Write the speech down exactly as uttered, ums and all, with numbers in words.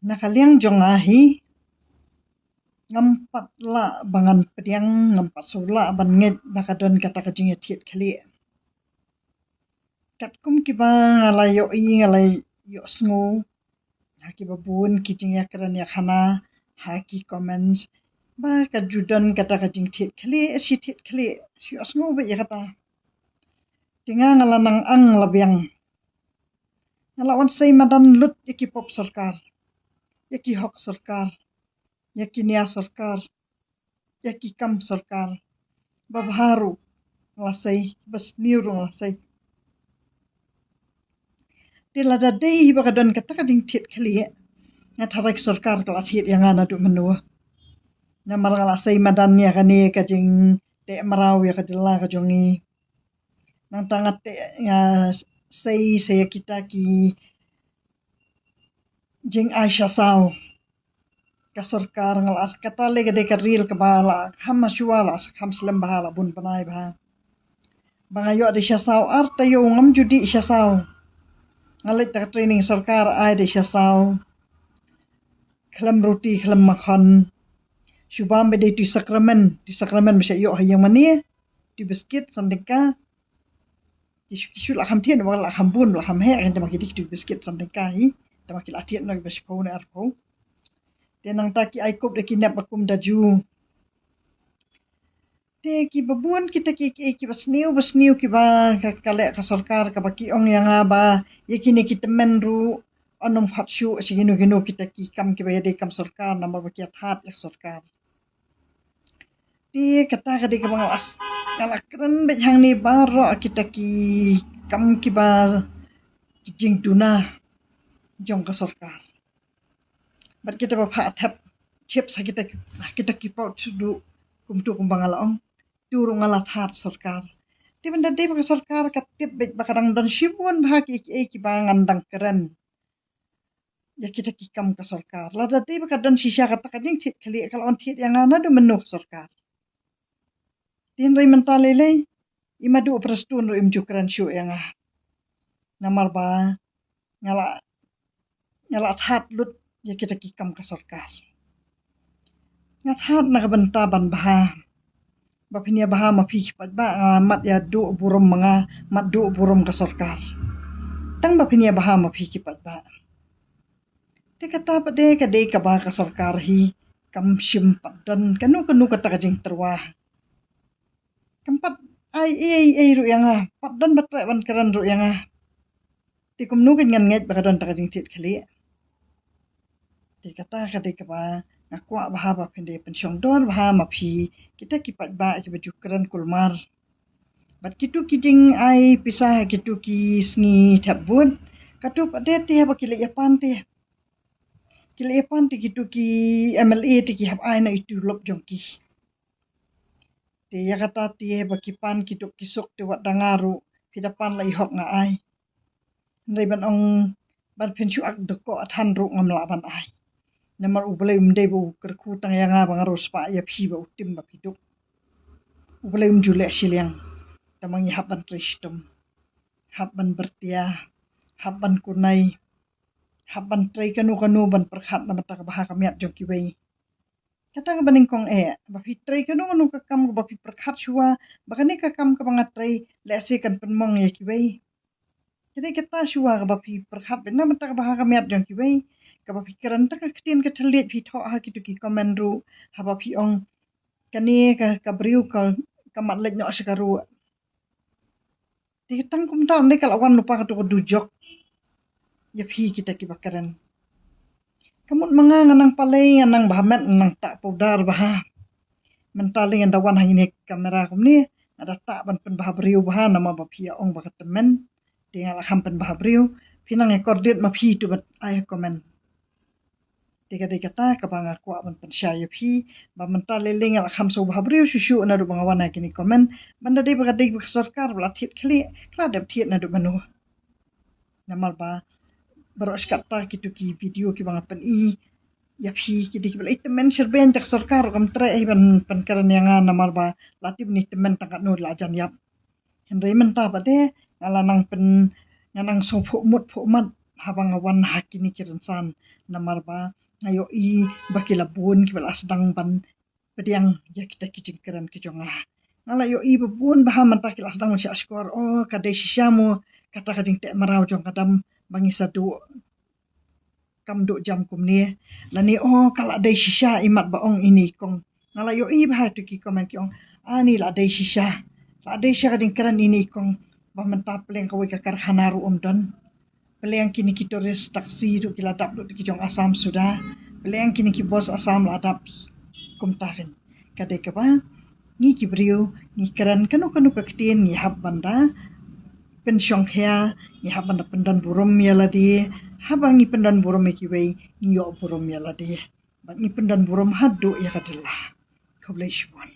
Na ka liang jong nga hi, ngam pat lah ba ngan pdiang, ngam pat sngewlah ban ngeit ba ka don kata ka jingïathied khlieh. Katkum kiba nga la ïohi, nga la ïohsngew ha kiba bun ki jingïakren ïakhana ha ki comments, ba ka ju don kata ka jingthied khlieh, shi thied khlieh, shi ïohsngew beit ïa kata. Te nga nga la nang ang la biang. Nga la wan sei madan lut ïa ki pop sorkar, ïa ki hok sorkar, ïa ki nia sorkar, ïa ki kam sorkar. Ba bha ruh nga la sei, ba sniew ruh nga la sei. Te lada dei hi ba ka don kata ka jingthied khlieh, nga tharai ka sorkar ka la thied ïa nga naduh mynno. Namar nga la sei madan ïa kane ka jingteh mraw ïa ka jylla ka jong ngi. Nangta nga teh, nga sei, sei ïa kita ki jingai sha saw. Ka sorkar nga la, kata lei ka dei ka ril kaba la kham shuwa, la kham slem bha, la bun bnai bha. Ba nga ïoh dei sha saw ar taïew, ngam ju dih sha saw. Nga leit da ka training sorkar, ai dei sha saw. Khlem roti, khlem makhon. Shu bam ba dei tu sakramen, tu sakramen ba sha ïoh ha ïing mane. Tu biskit san tyngka. Ki shu, ki shu la kham thied, ba la kham bun, la kham heh, kan, te ma ki dei tu biskit san tyngka hi. Te ma ki la thied noh ba shiphew ne arphew. Te nangta ki ai kup da ki nep ba kum da ju. Te kiba bun kita ki, ki, kiba sniew, ba sniew kiba ka, ka leh ka sorkar, kaba ki ong ïa nga ba ïa kine ki tymmen ruh yn ym khot shuh sha kino kino kita ki kam kiba ïadei kam sorkar, namar ba ki ïa thad ïa ka sorkar. Te kata ka dei kaba nga la s-, nga la kren beit hangne baroh kita ki kam kiba ki jingduna jong ka sorkar. Bad kita ba phah thep chips ha kita ki, ha kita ki pouch ruh, kumtu kumba nga la ong. Tu ruh nga la thad sorkar. Te ban da dei ba ka sorkar ka tip beit ba ka dang don shibun bha ki, ki, kiba ngan dang kren ïa kita ki kam ka sorkar. Lada dei ba ka don shisha kata ka jingthied khlieh, ka la wan thied ïa nga naduh mynno ka sorkar. Te hynrei mynta lei lei, i Madu Prestone ruh im ju kren shuh ïa nga. Namar ba nga la, nga la thad lut ïa kita ki kam ka sorkar. Nga thad na ka bynta ban bha. Ba phin ïa bha ma phi ki paidbah, nga mat ïa duh burom ma nga, mat duh burom ka sorkar. Tang ba phin ïa bha ma phi ki paidbah. Te kata pat de ka dei kaba ka sorkar hi kam shym pat don kano kano kata ka jingtyrwa. Kam pat ai ei ei ruh ïa nga, pat don ba treh ban kren ruh ïa nga. Te kumno kan ngan ngeit ba ka don ta ka jingthied khlieh. Te kata ka dei kaba nga kwah bha ba phin dei pynshong dor bha ma phi kita ki paidbah kiba ju kren kulmar. Bad kitu ki jingai pisa ha kitu ki sngi thep vote, katu pat de te haba ki leit ïa pan te, ki leit ïa pan te kitu ki M L A te ki hap ai na itu lop jong ki. Te ïa kata te ba ki pan ki duk ki suk te wat da nga ruh phi da pan la i hok nga ai. Hynrei ban ong ban phin shu ak duk ko than ruh ngam lah ban ai. Namar U Blei um dei ba u kyrkhu tang ïa nga ba nga ruh spah ïa phi ba u tim ba phi duk. U Blei um ju leh shiliang. Te ma ngi hap ban trei shitom, hap ban byrtia, hap ban kunai, hap ban trei kano kano ban pyrkhat na bynta ka bha ka miat jong kiwei. Kata kaba nyngkong eh, ba phi trei kano kano ka kam kaba phi pyrkhat shuwa ba kane ka kam kaba nga trei lehse kan pynmong ïa kiwei. Ka dei kata shuwa kaba phi pyrkhat beit na bynta ka bha ka miat jong kiwei. Kaba phi kren ta ka ktien ka thylliej phi thoh ha kitu ki comment ruh, haba phi ong kane ka, ka briew ka, ka mat leit noh sha ka ruh. Te tang kumta ne ka la wan lypa katu ka dujok ïa phi kita kiba kren. Ka mut ma nga nga nang palei, nga nang bha met, nga nang tah powder bha. Mynta lei nga da wan ha kine ki kamera kumne, nga da tah ban pynbha briew bha namar ba phi ïa ong ba ka tymmen. Te nga la kham pynbha briew. Phi nang ïa kordit ma phi tu ban ai comment. Te ka dei kata kaba nga kwah ban pynshai ïa phi, ba mynta lei lei nga la kham sngewbha briew shuh shuh naduh ba nga wan ha kine comment. Ban da dei ba ka dei ba ka sorkar ba la thied khlieh, ka la dep thied naduh mynno. Namar ba baroh shi katta kitu ki video kiba nga pyni ïa phi ki dei kiba la i tymmen shirbeiñ, te ka sorkar ruh kam treh hi ban pynkren ïa nga namar ba la tip ni tymmen tang katno la jan ïap. Hynrei mynta pat de nga la nang pyn, nga nang sngewphuh mut phuh mat haba nga wan ha kine ki rynsan, namar ba nga ïohi ba ki la bun kiba la sdang ban pdiang ïa kita ki jingkren ki jong nga. Nga la ïohi ba bun ba ha mynta ki la sdang ban shah shkor, oh, ka dei shisha mo kata ka jingteh mraw jong ka dam ba ngi sa duh, kam duh jam kumne, lane, oh, ka la dei shisha imat ba ong ine i kong. Nga la ïohi ba ha tu ki comment ki ong, ani la dei shisha, la dei shisha ka jingkren ine i kong, ba mynta pylliang kawei ka karkhana ruh um don. Pylliang kine ki tourist taxi ruh ki la dap lut ki jong Assam suda. Pylliang kine ki bus Assam la dap. Kumta kan, ka dei kaba ngi ki briew ngi kren kano kano ka ktien ngi hap ban da pynshongkhia, ngi hap ban da pyndon burom ïa lade. Haba ngi pyndon burom ïa kiwei, ngi ïoh burom ïa lade. Bad ngi pyndon burom haduh ïa ka jylla. Khublei shibun.